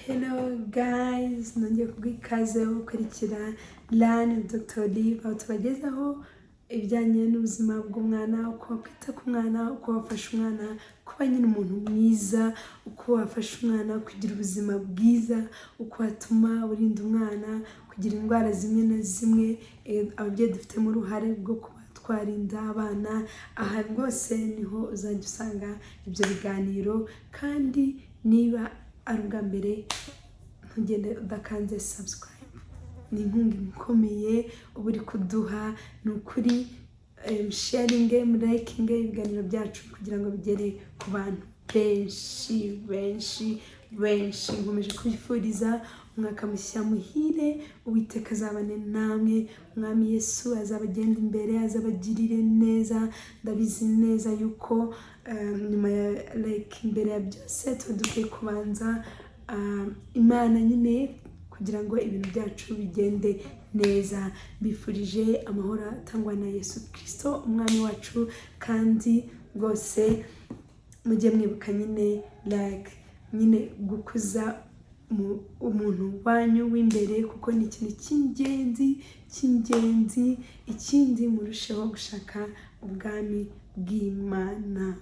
Hello guys, nongeye kuguha ikaze wo gukurikira Learn Dr. Olive, aho tubagezaho ibijyanye n'ubuzima bw'umwana, uko wakwita ku mwana, uko wafasha umwana kuba nyine umuntu mwiza, uko wafasha umwana kugira ubuzima bwiza, uko watuma urinda umwana kugira indwara zimwe na zimwe. Ababyeyi dufitemo uruhare rwo kuba twarinda abana. Aha rwose niho uzajya usanga ibyo biganiro. Kandi niba ari ubwa mbere, ntugende udakanze subscribe, ni inkunga ikomeye uba uri kuduha. Ni ukuri, sharinge, murayikinge ibiganiro byacu kugira ngo bigere ku bantu benshi, benshi, benshi. Nkomeje kubifuriza umwaka mushya muhire. Uwiteka azabane namwe, Umwami Yesu azabagenda imbere, azabagirire neza. Ndabizi neza yuko nyuma ya, like, imbere ya byose tuba dukwiye kubanza Imana nyine kugira ngo ibintu byacu bigende neza. Mbifurije amahoro atangwa na Yesu Kirisito Umwami wacu. Kandi rwose mujye mwibuka nyine, like, nyine gukuza umuntu wanyu w'imbere, kuko ni ikintu cy'ingenzi, cy'ingenzi. Ikindi, murusheho gushaka ubwami bw'Imana.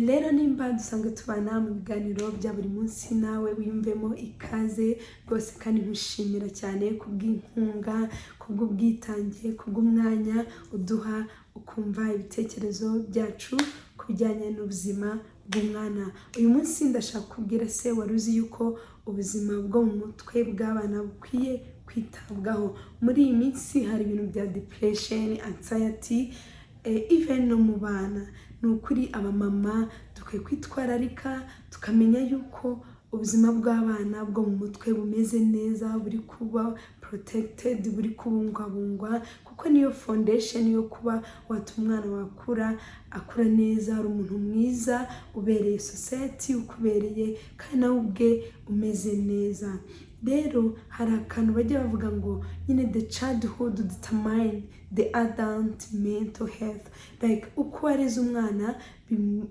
Rero nimba dusanzwe tubana mu biganiro bya buri munsi, nawe wiyumvemo ikaze rwose. Kandi nkushimira cyane kubw'inkunga, kubw'ubwitange, kubw'umwanya uduha ukumva ibitekerezo byacu ku bijyanye n'ubuzima bw'umwana. Uyu munsi ndashaka kubwira: se wari uzi yuko ubuzima bwo mu mutwe bw'abana bukwiye kwitabwaho? Muri iyi minsi hari ibintu bya depression, anxiety, even no mu bana. Ni ukuri, abamama dukwiye kwitwararika, tukamenya yuko ubuzima bw'abana bwo mu mutwe bumeze neza, buri kuba protected, buri kubungwabungwa, kuko niyo foundation yo kuba watuma umwana wakura akura neza, ari umuntu mwiza ubereye society, ukubereye, kandi nawe ubwe umeze neza. Rero hari akantu bajya bavuga ngo nyine "The childhood determine the adult mental health", like uko wareze umwana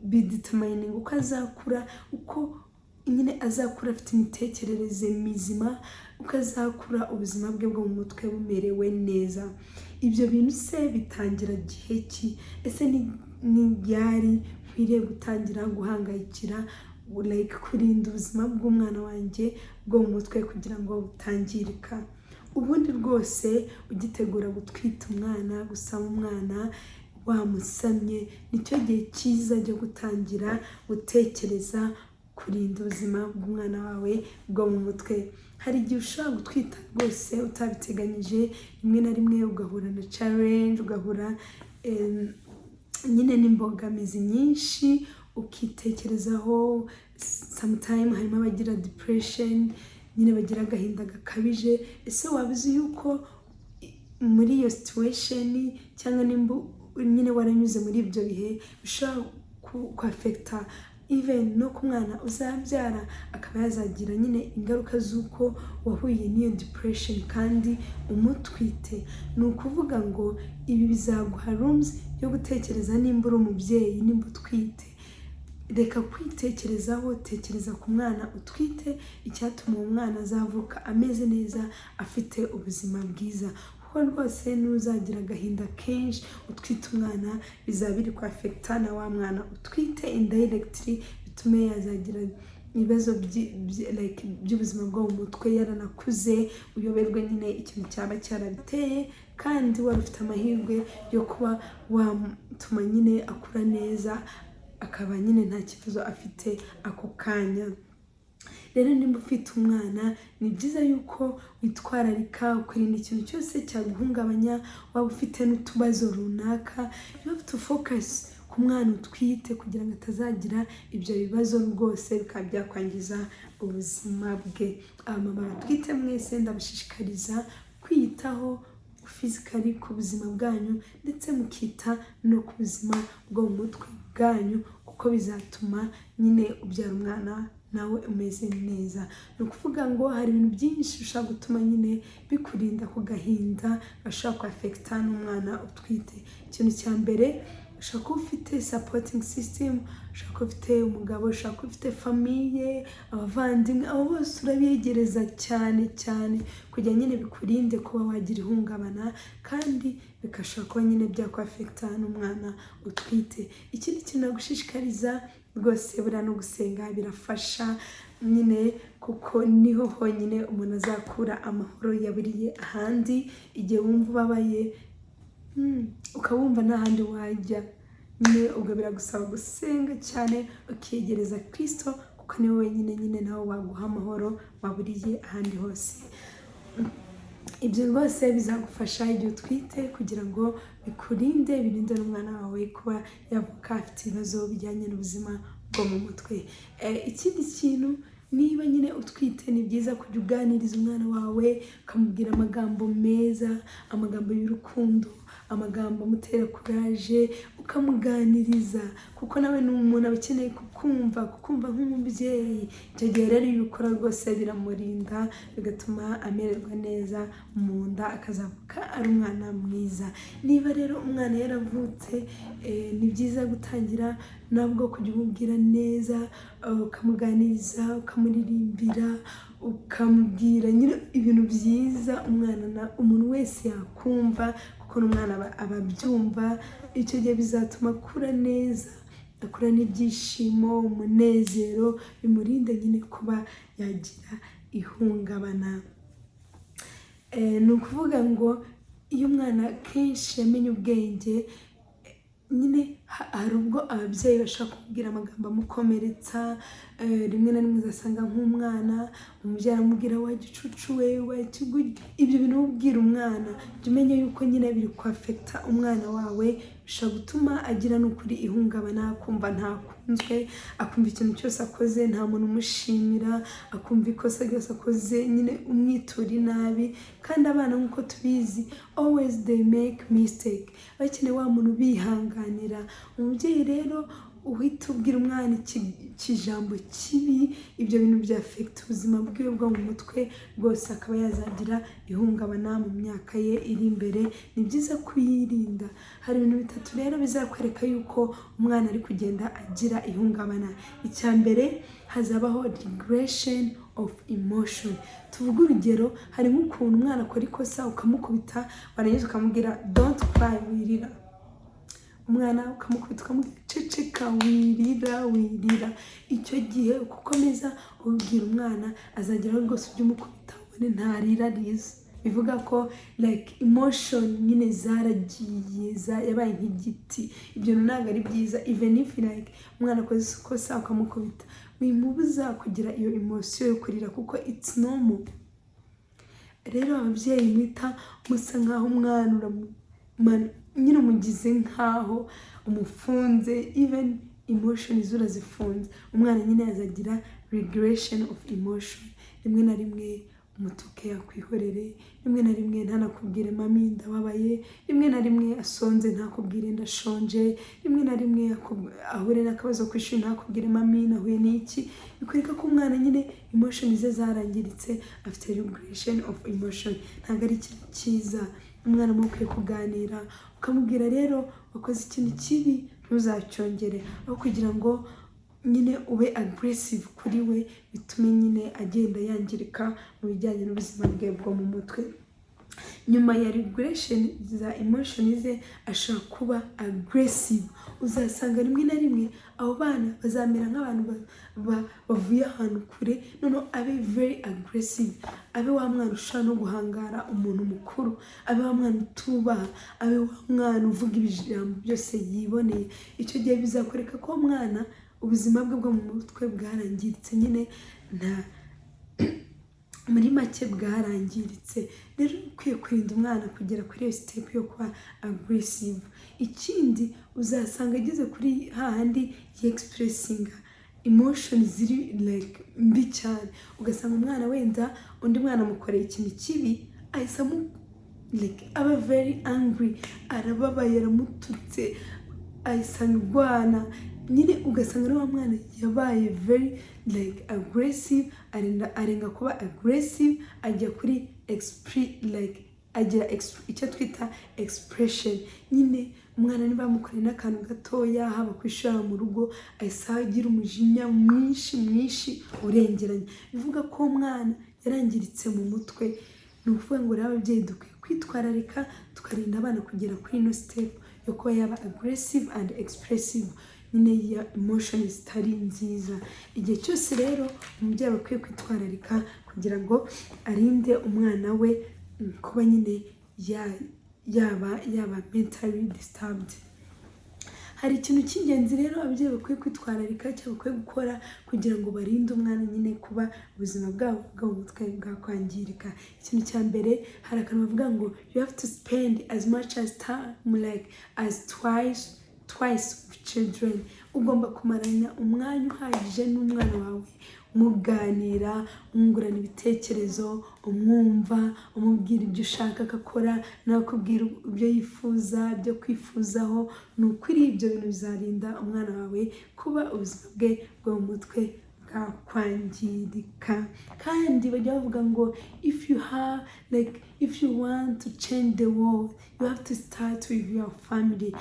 bidetermininga uko azakura, uko nyine azakura afite imitekerereze mizima, uko azakura ubuzima bwe bwo mu mutwe bumerewe neza. Ibyo bintu se bitangira gihe ki? Ese ni ryari nkwiriye gutangira guhangayikira, like, kurinda ubuzima bw'umwana wanjye bwo mu mutwe kugira ngo butangirika? Ubundi rwose ugitegura gutwita umwana, gusama umwana, wamusamye, nicyo gihe cyiza cyo gutangira gutekereza kurinda ubuzima bw'umwana wawe bwo mu mutwe. Hari igihe ushobora gutwita rwose utabiteganyije, rimwe na rimwe ugahura na challenge, ugahura nyine n'imbogamizi nyinshi, ukitekerezaho. Sometime harimo abagira depression nyine, bagira agahinda gakabije. Ese waba uzi yuko muri iyo situation, cyangwa nimba nyine waranyuze muri ibyo bihe, bishobora kwaffecta even no ku mwana uzabyara, akaba yazagira nyine ingaruka z'uko wahuye n'iyo depression kandi umutwite? Ni ukuvuga ngo ibi bizaguha rooms yo gutekereza. Nimba uri umubyeyi, nimba utwite, reka kwitekerezaho, tekereza ku mwana utwite, icyatuma uwo mwana azavuka ameze neza, afite ubuzima bwiza. Kuko rwose nuzagira agahinda kenshi utwite umwana, bizaba biri kwaffecta na wa mwana utwite indirectly, bitume yazagira ibibazo like by'ubuzima bwo mu mutwe yaranakuze, uyoberwe nyine ikintu cyaba cyarabiteye, kandi wari ufite amahirwe yo kuba watuma nyine akura neza, akaba nyine nta kibazo afite ako kanya. Rero nimba ufite umwana, ni byiza yuko witwararika, ukirinda ikintu cyose cyaguhungabanya. Waba ufite n'utubazo runaka, you have to focus ku mwana utwite kugira ngo atazagira ibyo bibazo rwose bikaba byakwangiza ubuzima bwe. Abamama batwite mwese, ndabashishikariza kwiyitaho physically ku buzima bwanyu, ndetse mukita no ku buzima bwo mu mutwe bwanyu, kuko bizatuma nyine ubyara umwana nawe umeze neza. Ni ukuvuga ngo hari ibintu byinshi bishobora gutuma nyine bikurinda ku gahinda gashobora kwaffecta n'umwana utwite. Ikintu cya mbere, ushobora Ushobora kuba ufite supporting system, ushobora kuba ufite umugabo, ushobora kuba ufite famille, abavandimwe, abo bose urabegereza cyane cyane kugira nyine bikurinde kuba wagira ihungabana, kandi bigashobora kuba nyine byakwaffecta n'umwana utwite. Ikindi kintu nagushishikariza rwose, buriya no gusenga birafasha nyine, kuko niho honyine umuntu azakura amahoro yaburiye ahandi. Igihe wumva ubabaye, ukaba wumva nta handi wajya nyine, ubwo biragusaba gusenga cyane, ukiyegereza Kirisito, kuko niwe wenyine nyine nawe waguha amahoro waburiye ahandi hose. Ibyo rwose bizagufasha igihe utwite, kugira ngo bikurinde, birinde n'umwana wawe kuba yavuka afite ibibazo bijyanye n'ubuzima bwo mu mutwe. Ikindi kintu, niba nyine utwite, ni byiza kujya uganiriza umwana wawe, ukamubwira amagambo meza, amagambo y'urukundo, amagambo amutera courage, ukamuganiriza, kuko nawe ni umuntu aba akeneye kukumva nk'umubyeyi. Icyo gihe rero iyo ubikora rwose biramurinda, bigatuma amererwa neza mu nda, akazavuka ari umwana mwiza. Niba rero umwana yaravutse, ni byiza gutangira nabwo kujya umubwira neza, ukamuganiriza, ukamuririmbira, ukamubwira nyine ibintu byiza umwana na umuntu wese yakumva, kuko n'umwana aba abyumva. Icyo gihe bizatuma akura neza, akura n'ibyishimo, umunezero, bimurinde nyine kuba yagira ihungabana. Ni ukuvuga ngo iyo umwana kenshi yamenye ubwenge nyine, hari ubwo ababyeyi bashobora kumubwira amagambo amukomeretsa. Rimwe na rimwe uzasanga nk'umwana umubyeyi aramubwira: "Wa gicucu we, wa kigoryi." Ibyo bintu ubwira umwana, jya umenya yuko nyine biri kwaffecta umwana wawe, bishobora gutuma agira n'ukuri ihungabana, akumva ntakunzwe, akumva ikintu cyose akoze nta muntu umushimira, akumva ikosa ryose akoze nyine umwitura inabi. Kandi abana, nk'uko tubizi, always they make mistake, bakeneye wa muntu ubihanganira. Umubyeyi rero uhita ubwira umwana ikijambo kibi, ibyo bintu byaffecta ubuzima bwiwe bwo mu mutwe rwose, akaba yazagira ihungabana mu myaka ye iri imbere. Ni byiza kuyirinda. Hari ibintu bitatu rero bizakwereka yuko umwana ari kugenda agira ihungabana. Icya mbere, hazabaho regression of emotion. Tuvuge urugero, hari nk'ukuntu umwana akora ikosa ukamukubita, warangiza ukamubwira: "Don't cry, wirira." Umwana ukamukubita, ukamubwira: "Ceceka, wirira, wirira." Icyo gihe uko ukomeza ubibwira umwana, azageraho rwose ujye umukubita ubone ntarira ariza. Bivuga ko like emotion nyine zaragiye, yabaye nk'igiti. Ibyo bintu ntabwo ari byiza. Even if like umwana akoze ikosa ukamukubita, wimubuza kugira iyo emotion yo kurira, kuko it's normal. Rero ababyeyi mwita musa nkaho umwana nyine umugize nkaho umufunze, even emotion urazifunze, umwana nyine azagira regression of emotion. Rimwe na rimwe umutuke yakwihorere, rimwe na rimwe ntanakubwire: "Mami, ndababaye." Rimwe na rimwe asonze ntakubwire: "Ndashonje." Rimwe na rimwe ahure n'akabazo ku ishuri ntakubwire: "Mami, nahuye n'iki." Bikwereka ko umwana nyine emotion ze zarangiritse, afite regression of emotion. Ntabwo ari ikintu cyiza. Umwana muba ukwiye kuganira, ukamubwira: "Rero wakoze ikintu kibi, ntuzacyongere," aho kugira ngo nyine ube aggressive kuri we, bitume nyine agenda yangirika mu bijyanye n'ubuzima bwe bwo mu mutwe. Nyuma ya regression za emotion ze, ashobora kuba aggressive. Uzasanga rimwe na rimwe abo bana bazamera nk'abantu bavuye ahantu kure, noneho abe very aggressive, abe wa mwana ushobora no guhangara umuntu mukuru, abe wa mwana utubaha, abe wa mwana uvuga ibijambo byose yiboneye. Icyo gihe bizakwereka ko uwo mwana ubuzima bwe bwo mu mutwe bwarangiritse nyine, nta muri make bwarangiritse. Rero ukwiye kurinda umwana kugera kuri iyo step yo kuba aggressive. Ikindi, uzasanga ageze kuri hahandi yexpressinga emotion ziri like mbi cyane. Ugasanga umwana wenda undi mwana amukoreye ikintu kibi, ahise amu like aba very angry, arababaye, aramututse, ahise arwana nyine. Ugasanga ari wa mwana yabaye very like aggressive, arenga kuba aggressive ajya kuri like agira icyo twita expression. Nyine umwana niba bamukoreye n'akantu gatoya, haba ku ishuri, haba mu rugo, ahise agira umujinya mwinshi mwinshi urengeranye. Bivuga ko uwo mwana yarangiritse mu mutwe. Ni ukuvuga ngo rero ababyeyi dukwiye kwitwararika, tukarinda abana kugera kuri ino step yo kuba yaba aggressive and expressive nyine ya emotion zitari nziza. Igihe cyose rero umubyeyi aba akwiye kwitwararika kugira ngo arinde umwana we kuba nyine yaba mentally disturbed. Hari ikintu cy'ingenzi rero ababyeyi bakwiye kwitwararika cyangwa bakwiye gukora kugira ngo barinde umwana nyine kuba ubuzima bwabo bwo mu mutwe bwakwangirika. Ikintu cya mbere, hari akantu bavuga ngo you have to spend as much as time, like as twice with children. Ugomba kumarana umwanya uhagije n'umwana wawe, muganira, mwungurana ibitekerezo, umwumva, umubwira ibyo ushaka ko akora, nawe akubwira ibyo yifuza, ibyo kwifuzaho. Ni ukuri ibyo bintu bizarinda umwana wawe kuba ubuzima bwe bwo mu mutwe bwakwangirika. Kandi bajya bavuga ngo if you have like if you want to change the world, you have to start with your family.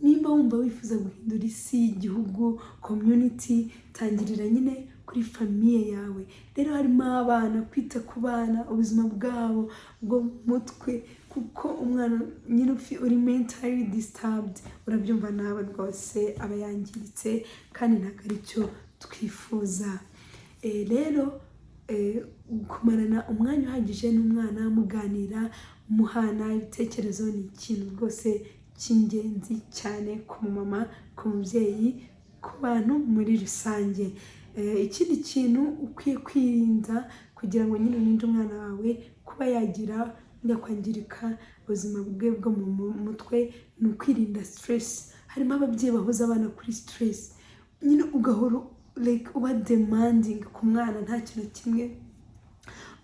Nimba wumva wifuza guhindura isi, igihugu, community, tangirira nyine kuri famille yawe. Rero harimo abana, kwita ku bana, ubuzima bwabo bwo mu mutwe, kuko umwana nyine uri mentally disturbed, urabyumva nawe rwose, aba yangiritse kandi ntabwo ari cyo twifuza. Rero kumarana umwanya uhagije n'umwana, muganira, muhana ibitekerezo, ni ikintu rwose cy'ingenzi cyane ku mumama, ku mubyeyi, ku bantu muri rusange. Ikindi kintu ukwiye kwirinda kugira ngo nyine urinde umwana wawe kuba yagira yakwangirika ubuzima bwe bwo mu mutwe ni ukwirinda stress. Harimo ababyeyi bahoza abana kuri stress nyine, ugahora like uba demanding ku mwana, nta kintu kimwe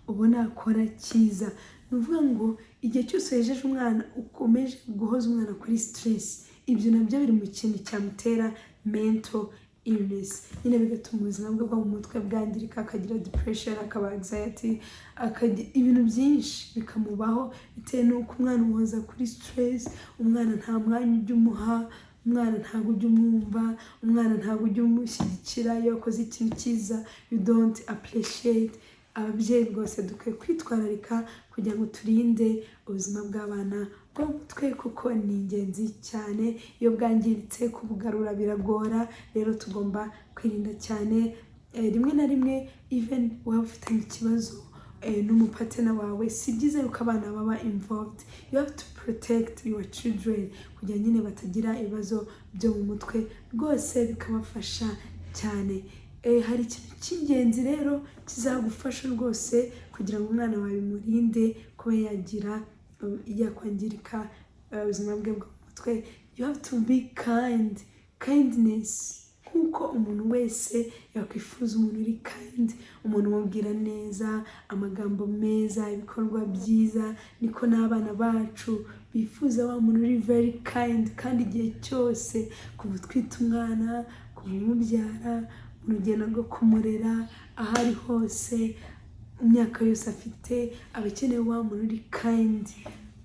ubona akora cyiza. Ni ukuvuga ngo igihe cyose wejeje umwana, ukomeje guhoza umwana kuri stress, ibyo nabyo biri mu kintu cyamutera mental illness nyine, bigatuma ubuzima bwe bwo mu mutwe bwangirika, akagira depression, akaba anxiety, akagira ibintu byinshi bikamubaho bitewe n'uko umwana umuhoza kuri stress. Umwana nta mwanya ujya umuha, umwana ntabwo ujya umwumva, umwana ntabwo ujya umushyigikira. Iyo akoze ikintu cyiza, you don't appreciate. Ababyeyi rwose dukwiye kwitwararika kugira ngo turinde ubuzima bw'abana bwo mu mutwe, kuko ni ingenzi cyane. Iyo bwangiritse kubugarura biragora. Rero tugomba kwirinda cyane. Rimwe na rimwe, even waba ufitanye ikibazo n'umupartner wawe, si byiza yuko abana baba involved. You have to protect your children kugira nyine batagira ibibazo byo mu mutwe, rwose bikabafasha cyane. Hari ikintu cy'ingenzi rero kizagufasha rwose kugira ngo umwana wawe bimurinde kuba yagira yakwangirika ubuzima bwe bwo mu mutwe. You have to be kind. Kindness, nk'uko umuntu wese yakwifuza umuntu uri kind, umuntu umubwira neza, amagambo meza, ibikorwa byiza, niko n'abana bacu bifuza wa muntu uri very kind. Kandi igihe cyose, kuva utwite umwana, kuva umubyara, mu rugendo rwo kumurera, aho ari hose, imyaka yose afite, aba akeneye wa muntu uri kind.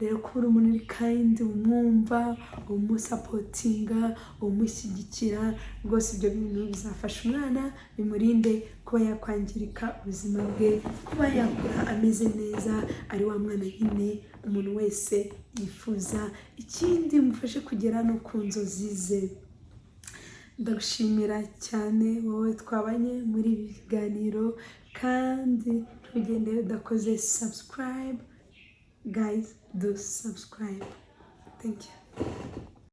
Rero kuba uri umuntu uri kind, umwumva, umusupportinga, umushyigikira, rwose ibyo bintu bizafasha umwana, bimurinde kuba yakwangirika ubuzima bwe, kuba yakura ameze neza, ari wa mwana nyine umuntu wese yifuza. Ikindi, mufashe kugera no ku nzozi ze. Ndagushimira cyane wowe twabanye muri ibi biganiro, kandi ntugende udakoze subscribe. Guys, do subscribe. Thank you.